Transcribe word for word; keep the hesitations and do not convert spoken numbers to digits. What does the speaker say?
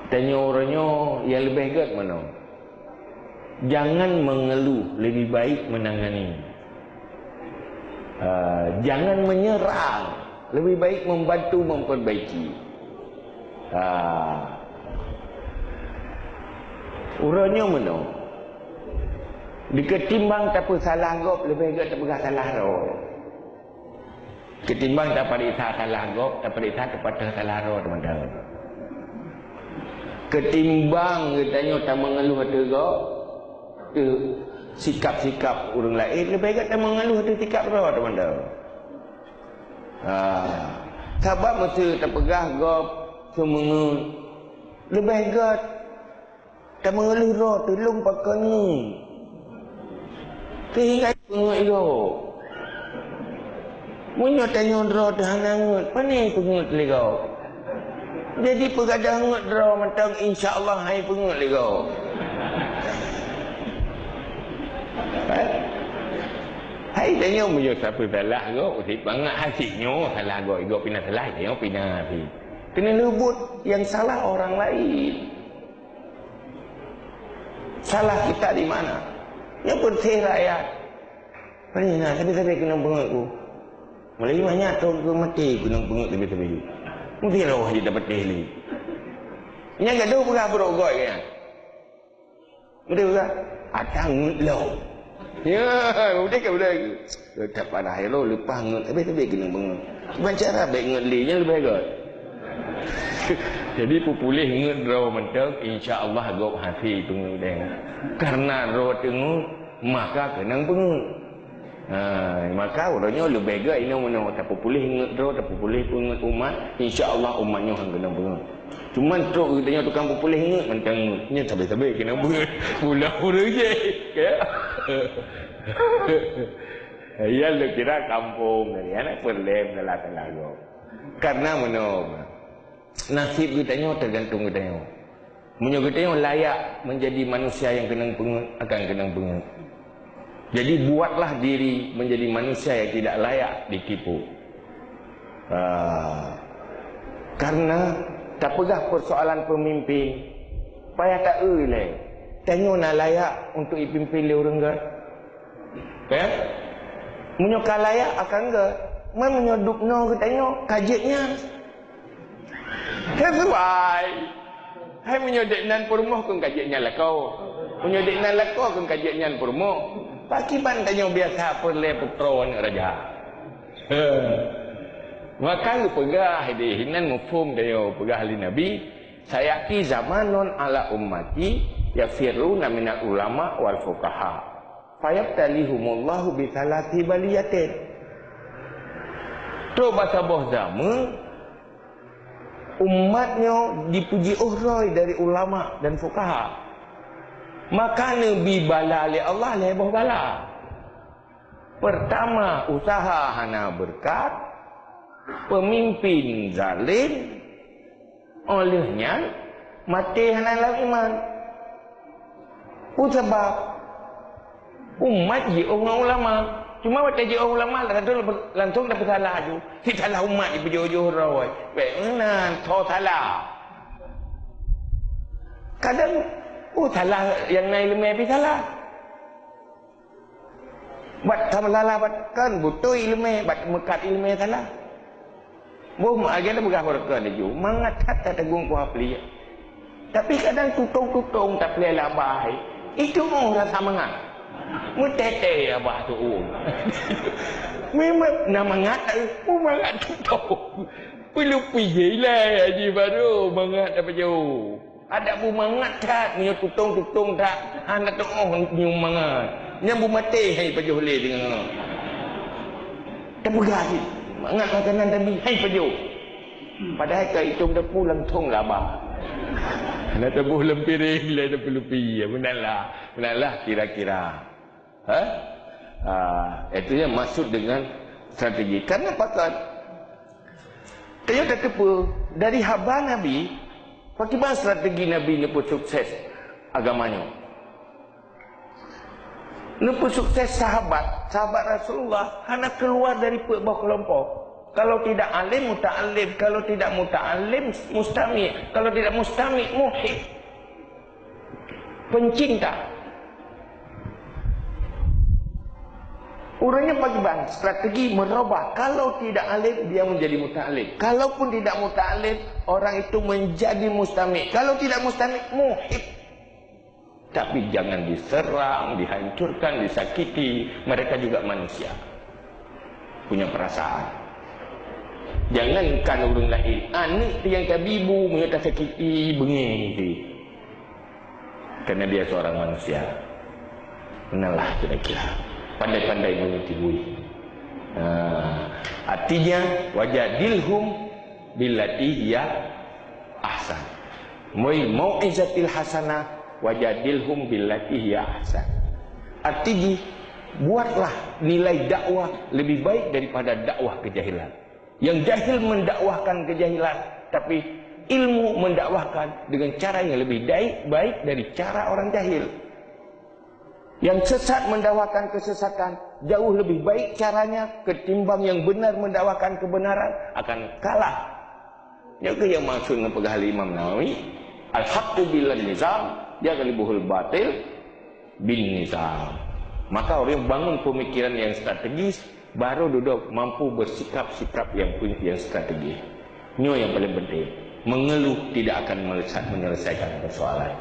Tanyoe uroe nyoe nyang leubeh gét meunoe. Jangan mengeluh, lebih baik menangani. Ah, jangan menyerang, lebih baik membantu memperbaiki. Ah. Uroe nyoe meunoe. Diketimbang tapeusalah gob, leubeh gét tapeugah salah droe. Ketimbang tapareksa salah gob, tapareksa teupatéh salah droe, teman-teman. Ketimbang geutanyoe tameungeuluh ateueh gob, eh, sikap-sikap ureuëng laén, leubeh gét tameungeuluh ateueh sikap droe, teman-teman. Ha. Sabab meuseu tapeugah gob seumeungeut, leubeh gét tameungeuluh droe, tulông pakon ngeut. Sehingga peungeut lé gob. Meunyoe tanyoe droe teuh hana ngeut, pane peungeut lé gob? Jadi peugadôh ngeut droe mantong, insya Allah hai peungeut lé gob. Eh? Hai tanyoe meunyoe sapeue salah gob, usit bangat hati nyoe salah gob, gob pina salah, tanyoe pina hati. Keuneulheueh buet nyang salah orang lain. Salah kita di mana? Nyoe peureséh rakyat. Pane na, sabe-sabe keunong peungeut ku. Meulayu nyan thon keu maté keunong peungeut sabe-sabe. Mungken roh jih dapat teh lé. Nyan gadoh peugah beurok gob nyan. Beutôi peugah, "Ata ngeut lom." Ya, udeh ka udeh. Teutap pada hai lo leupah ngeut, sabe-sabe keunong peungeut. Ban cara bèk ngeut lé, nyan leubeh gét. Jadi peupuléh ngeut droe mantong, insya Allah gob hase peungeut deh. Karena droe teungeut, maka keunong peungeut. Ha, maka uroe nyoe leubeh gét inoe meunoe, tapeupuléh ngeut droe, tapeupuléh peungeut umat, insya Allah umat nyoe han keunong peungeut. Cuman trok geutanyoe tukang peupuléh ngeut mantong ngeut. Nyan sabe-sabe keunong peungeut. Pulang ureueng je. Ya. Ya, lu kira kampung tadi, anak peureulèe salah-salah gob. Karena meunoe, nasib geutanyoe teugantung geutanyoe. Meunyoe geutanyoe layak menjadi manusia nyang keunong peungeut, akan keunong peungeut. Jadi, buatlah diri menjadi manusia yang tidak layak ditipu. Ah, karena tapeugah persoalan pemimpin, payah taeu lé. Tanyoe na layak untuk jipimpin lé ureueng gét? Ya? Meunyoe ka layak akan gét, man meunyoe dub noe geutanyoe ka jeuet nyan. Sesuai. Hai meunyoe dek nan peurumoh keu ka jeuet nyan lakoe. Meunyoe dek nan lakoe keu ka jeuet nyan peurumoh. Pakiban tanyoe biasa peureulèe putroe aneuk raja. Maka geupeugah deh, hinan muphom tanyoe peugah lé Nabi, "Sayati zamanun ala ummati yafirruna minal ulama wal fuqaha. Fayabtalihumullahu bi thalathi baliyatin." Trok bak saboh zaman, umat nyoe dipeujiôh rhoi dari ulama dan fukaha. Maka neubi bala lé Allah lhèe boh bala. Peurtama, useuha hana beureukat, peumimpin zalim, óh lheueh nyan maté hana lam iman. Peue sabab? Umat jiôh ngon ulama. Cuma watèe jiôh ulama, langsông, langsông tapeusalah aju. Sisalah umat jipeujôh-jôh rhoi. Bèk meunan, tho salah. Kadang, oh, salah nyang na ileumèe pih salah. Bak salah, bak kan beutôi ileumèe, bak meukat ileumèe salah. Boh meuagen peugah beureukat laju, mangat that tateugong kuah pli. Tapi kadang tutong-tutong taplé lam abah, itu oh rasa mangat. Meutètè abah tu oh. Memang na mangat, oh mangat tutong. Peulupi je ilai haji baru mangat apa jauh. Adak beumangat that, meunyoe tutong-tutong that, hana teuôh nyoe mangat. Nyan beumaté hai pajoh lé deungon. Tapeugah cit, mangat makanan tadi, hai pajoh. Padahai ka itong dapu langsông laba. Hana taboh lam piréng, lé tapeulupi. Ya, meunan lah. Meunan lah kira-kira. Ha? Ah, itu yang maksud dengan strategi. Karena pakat Tanyoe tateupeue, dari haba Nabi, pakriban strategi Nabi neupeusukses agama nyoe. Neupeusukses sahabat, sahabat Rasulullah hana keuluwa dari peuet boh keulompok. Kalau tidak alim, muta'allim. Kalau tidak muta'allim, mustami'. Kalau tidak mustami', muhib. Pencinta. Urangnya bagaimana? Strategi merubah. Kalau tidak alim, dia menjadi muta'allim. Kalaupun tidak muta'allim, orang itu menjadi mustami'. Kalau tidak mustami', muhib. Tapi jangan diserang, dihancurkan, disakiti. Mereka juga manusia. Punya perasaan. Jangankan urang laén, aneuk nyang tabi bu, meunyoe tasakiti, beungéh. Karena dia seorang manusia. Meunyoe lah kira-kira. Pandai-pandai meunyoe tibui. Nah, artinya, wajadilhum billati hiya ahsan. Wal mau'izatil hasanah, wajadilhum billati hiya ahsan. Artinya, buatlah nilai dakwah lebih baik daripada dakwah kejahilan. Yang jahil mendakwahkan kejahilan, tapi ilmu mendakwahkan dengan cara yang lebih baik, baik dari cara orang jahil. Yang sesat mendakwahkan kesesatan, jauh lebih baik caranya ketimbang yang benar mendakwahkan kebenaran, akan kalah. Nyoe keuh nyang maksud nyang peugah lé Imam Nawawi, "Al-haqqu bil nizam, yaghlibul batil bin nizam." Maka orang bangun pemikiran yang strategis, baru dudoe mampu bersikap-sikap yang, yang strategis. Nyoe yang paling penting. Mengeluh tidak akan melesa-, menyelesaikan persoalan.